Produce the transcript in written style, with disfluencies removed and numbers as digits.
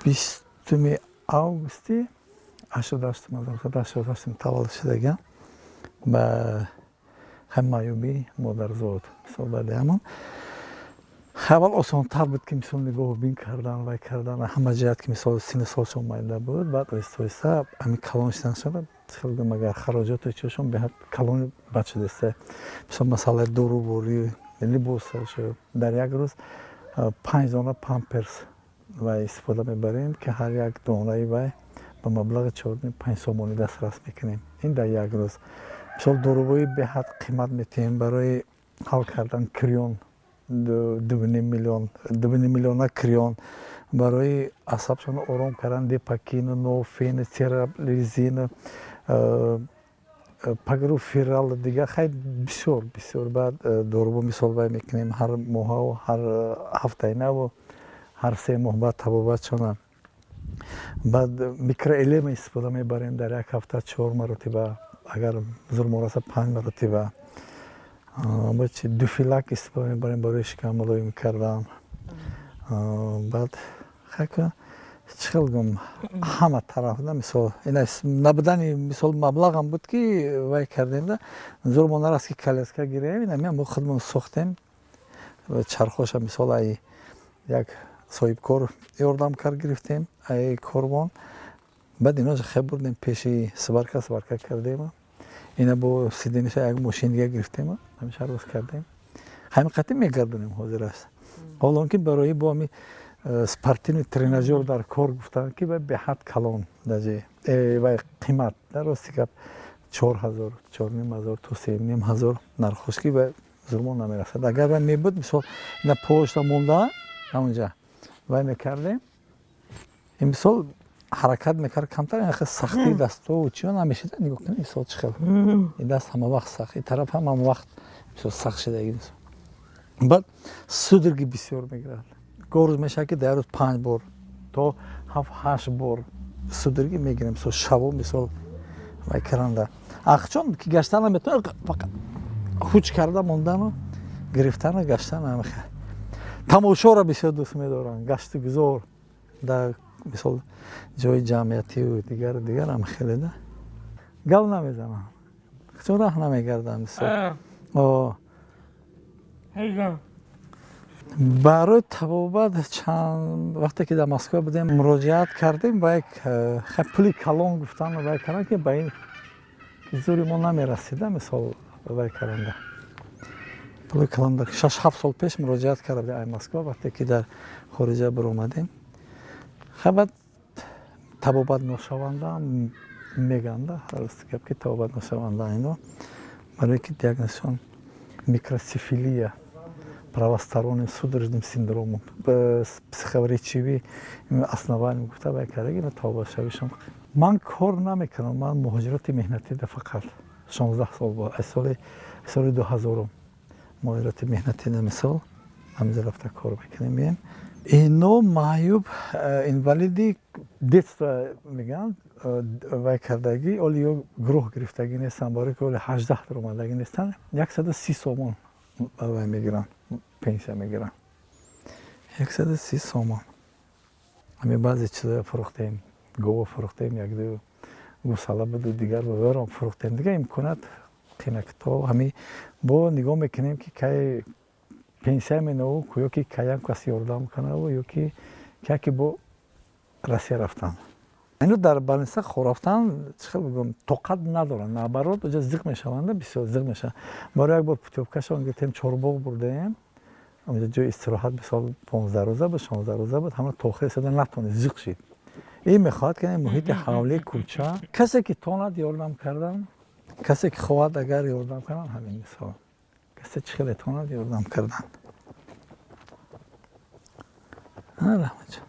20 августи 88-ум таваллуд шудагиам, ба маъюбии модарзод. Мисол, баъди ҳамон аввал осонтар буд, ки мисол нигоҳубин кардан, вай кардан, ҳама ҷиҳат, ки мисол синну солшон майда буд. Баъд оҳиста оҳиста ҳамин калон шудан, хел магар хароҷоту чиашон беҳад калони бад шудааст. Мисол, масъалаи доруборӣ, либосаш, дар як рӯз 5 дона памперс вай истифода мебарем, ки ҳар як донаи вай ба маблағи 4,5 сомонӣ дастрас мекунем. Ин дар як рӯз. Мисол, дорубои беҳад қимат метиҳем барои ҳал кардан крион, 2,5 миллион, 2,5 миллиона крион, барои асабшон ором кардан депакину, ноофен, церебролизин, пагруферал, дигар хай бисёр бисёр. Баъд дорубо, мисол, вай мекунем ҳар моҳаву ҳар ҳафтаинаву ҳар 3 моҳ баъд табобатшона. Баъд микроэлема истифода мебарем дар як ҳафта чор маротиба, агар зур раса, панҷ маротиба. Чи дуфилак истифода мебарем барои шикам мулоим кардан. Баъд хайка, чӣ хел гум, ҳама тараф да, мисол, ина набудани, мисол, маблағам буд, ки вай кардем да, зурмо нараст, ки коляска гирем. Ина мо худмон сохтем чархоша. Мисол, ай як соҳибкор ёрдам кард, гирифтем ай корвон. Баъд ино хе бурдем пеши сварка, сварка кардем. Ина бо сидениша як мошин дига гирифтем, ҳамеша рост кардем, ҳамин қатӣ мегардонем ҳозир аст. Ҳоло он ки барои бо ҳами спортивный тренажёр дар кор гуфтанд, ки вай беҳад калон, даже вай қимат, дар рости гап, 4000, 4500 то 3500 нархош, ки вай зурмо намерасад. Агар вай мебуд, мисол, ина пошта монда, ҳамонҷа вай мекардем. Ин, мисол, ҳаракат мекард камтар, ин сахтии дастову чиё намешида. Нигоҳ кунед, мисол, чӣ хел ин даст ҳама вақт сахт, ин тараф ҳам ҳама вақт, мисол, сахт шидаги. Баъд судороги бисёр мегирад. Гоҳ рӯз мешавад, ки дар рӯз панҷ бор то ҳафт ҳашт бор судороги мегирем. Мисол, шаво, мисол, вай каранда ахчон ки гаштан наметавонад, фақат ҳуч карда мондану гирифтану гаштан. Ҳамихел тамошоро бисёр дӯст медоранд, гашту гузор дар, мисол, ҷои ҷамъиятиву дигару дигар ҳам хеле да гап намезанам, чун раҳ намегардам, мисол. Барои табобат чанд вақте ки дар Москва будем, муроҷиат кардем ба як пули калон гуфтан, вай кардан, ки ба ин зури мо намерасида. Мисол, вай каранда пули калон, 6-7 сол пеш муроҷиат карда будем ай Москва, вақте ки дар хориҷа биромадем. Баъд табобат ношаванда меганда, рости гап, ки табобат ношаванда ино, барое ки диагнозшон микроцефалия правосторонним судорожным синдромом психоречевым основанием гуфта вай кардаги. Табобатшавишон ман кор намекунам, ман муҳоҷирати меҳнатида фақат 16 сол буд, аз соли 2000-ум муҳоҷирати меҳнатида, мисол, ҳаминҷо рафта кор мекунем, меем. Ино маъюб, инвалиди детства мегӯянд, вай кардагӣ, оли ё гурӯҳ гирифтагӣ нестанд, барое ки оли 18 даромадагӣ нестанд. 130 сомон вай мегиранд, пенсия мегиранд, 130 сомон. Ҳамин баъзе чизоя фурӯхтем, гова фурӯхтем, якду гусала буду, дигар варо фурӯхтем. Дигар имконият қинак, то ҳамин бо нигоҳ мекунем, ки кай пенсия менову, ё ки каям кас ёрдам канаву, ё ки яке бо Россия рафтан. Ино дар больница рафтан, чӣ хел бигӯям, тоқат надоранд, наоборот, оҷа зиқ мешаванд, бисёр зиқ мешаванд. Барои як бор путёвкашон гирифтем, Чорбоғ бурдаем, онҷа ҷои истироҳат, мисол, 15 рӯза буд, 16 рӯза буд, ҳама то охир истода натонист, зиқ шид. Ин мехоҳад, ки муҳити ҳавлӣ, кӯча, касе ки тонад ёрдам кардан, касе ки хоҳад агар ёрдам кардан, ҳамин, мисол, касе чӣ хеле тонад ёрдам кардан. Раҳматҷон.